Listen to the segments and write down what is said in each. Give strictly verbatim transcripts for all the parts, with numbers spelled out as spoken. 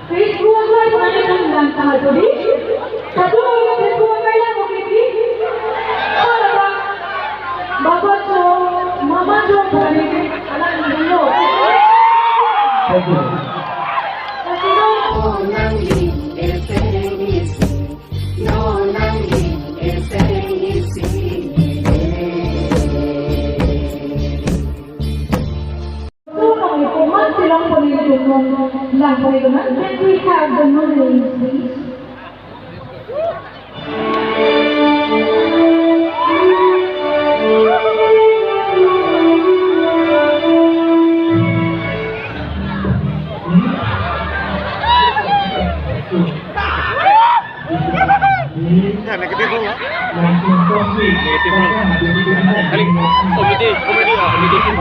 Facebook aklai pernah kan dan tahu tadi. Satu orang Facebook aklai lah mungkin di. Apa? Bapak Jo, Mama Jo pernah di anak dulu. Thank you. Satu orang. Tunong ipo man silong poni tunong lang poni tunong. Let me have the money, please. Ya, negatif dong, ya? Negatif dong. Kali komedi, komedi, ya, negatif.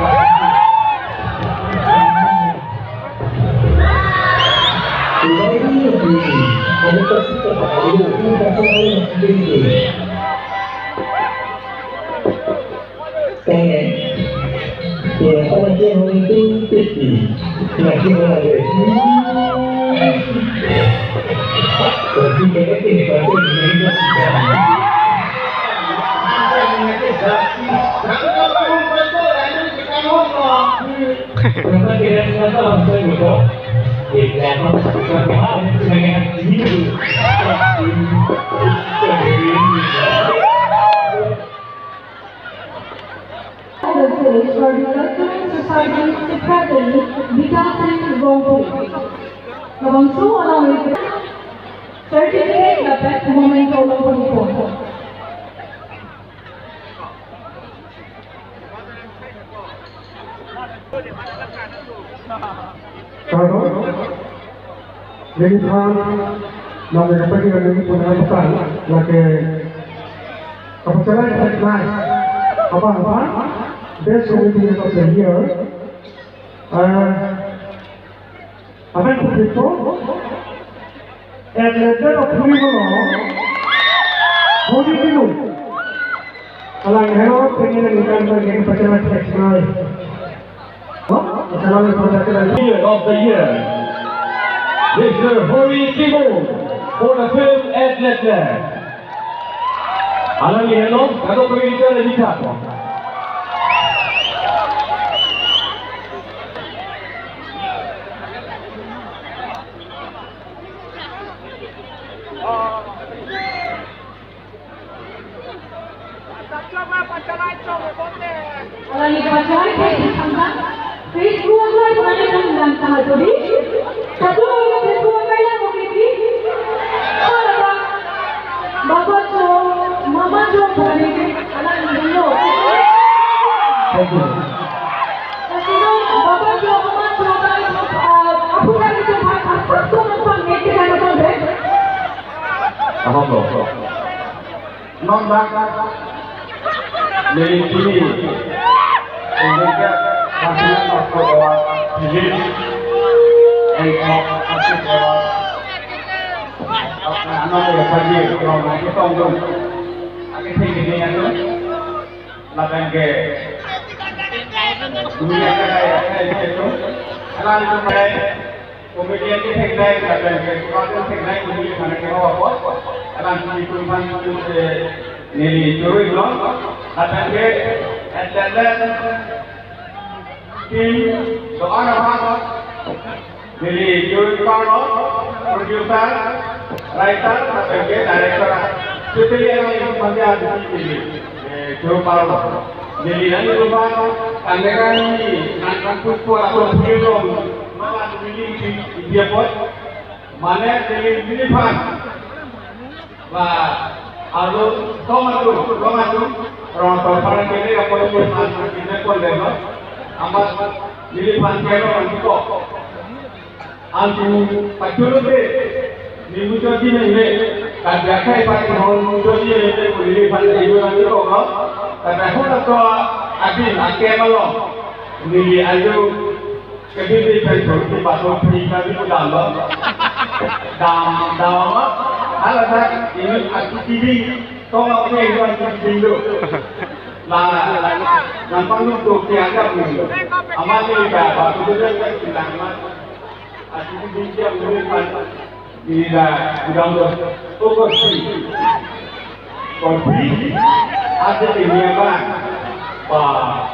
Message for the Cultural Society Secretary, Bikash Singh Rongpi. Labangso along certificate lapen memento along pon-ikpo. Kardom, neliphan, nang kapagi nang neliphan ang patang, lake kapachalai pet nai, apa apa, best community of the year, eh, Amen pu pipo. At level of three mo. Hori kilo. Alang hero pengen nangkan pengen pacaran sexual. Oh, pacaran pacaran. Year of the year, Mister Hori Timung for the film At Level. Alang helo, kado pengen kita lebih. Alangli pachalai ke tangka. Facebook aklai pernah kan dan tahu tadi. Satu orang Facebook aklai lah mungkin di. Apa? Bapak Jo, Mama Jo pernah di anak dulu. Thank you. Ahok lo. Non bak. Neli chini. Indonesia, Pakistan, Papua, Fiji, and South Africa. Apa nama ya, Fiji, kalau nanti tonggung. Aku tinggi ni, aku. Laban ke dunia kedai kedai itu. Alam kedai comedian ke kedai, laban ke tukang kedai, comedian mana ke apa? Alam itu kan itu neli curi belum. Laban ke attendance team doa nama. Neli Joy Parlo, producer, writer, lapen ke director. Totally yang ini mandi adi neli, eh, Joy Parlo. Neli nani lupa, kami kan ini, nan kan puspo atau film, malah neli di, di dia buat. Mana neli, neli pan. Ba, alo, tong atum, tong atum, rong tong para kene ka pon pon an kene pon dema, amat neli pan kene orang tuko. Antu pachulu de, ni mujo di mene, kada kai pa ni hon mujo di mene, ko neli pan kene orang tuko, kada hon ato adi, ake malo, neli ayo, Kebi di pen thurpi bathroom pri kali ko dam lo. Dam, dam lo. Hala ta ini aku T V. Tong aku ini aku T V lo. La, la, la. Nampang nung tu tiang kap ni. Amat ni ka, batu tu dia kan sindang amat. Asli di jam dulu kan. Ini dah udah udah fokus sih. Korbi, ada ini apa? Wah,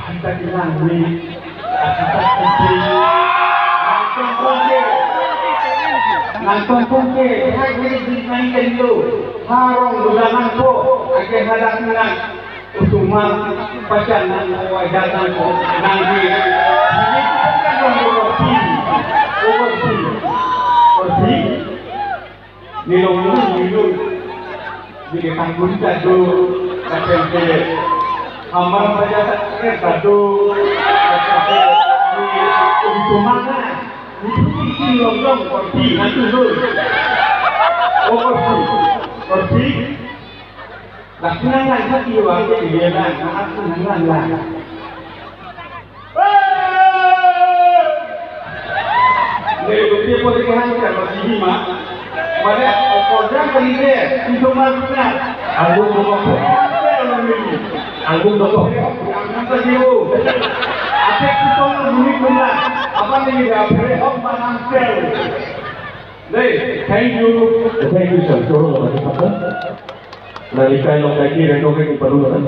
kita bilang ni, kita kucing. Nangkong pungke, nangkong pungke, hai ini di main kendo. Harong udah nangko, akhir hadak nang. Utuman pajan nang ko, ajat nang ko, nang di. Ini bukan orang korbi. Korbi. Korbi. Nilong nilong nilong. Jadi tanggung jadu. Kapen ke. Hamar pajan tak kena jadu. Kapen ke. Ini utuman na. Ini nilong nilong korbi. Nanti dulu. Oh, korbi. Korbi. Lakinan lang sa tiwa ke dia lang, anak ko nang lang lang. Nere ko dia pwede kahan ka masih ma. Mana okorjang kali dia, itu mati na. Anggung dokok. Anggung dokok. Anggung tadi o. Apa kita bunyi pula? Apa ni dia? Apa hok manang sel? Dei, thank you. Thank you, sir. Turun lagi, Pak. Nang likai long kaki rengkong ke kuparu kan.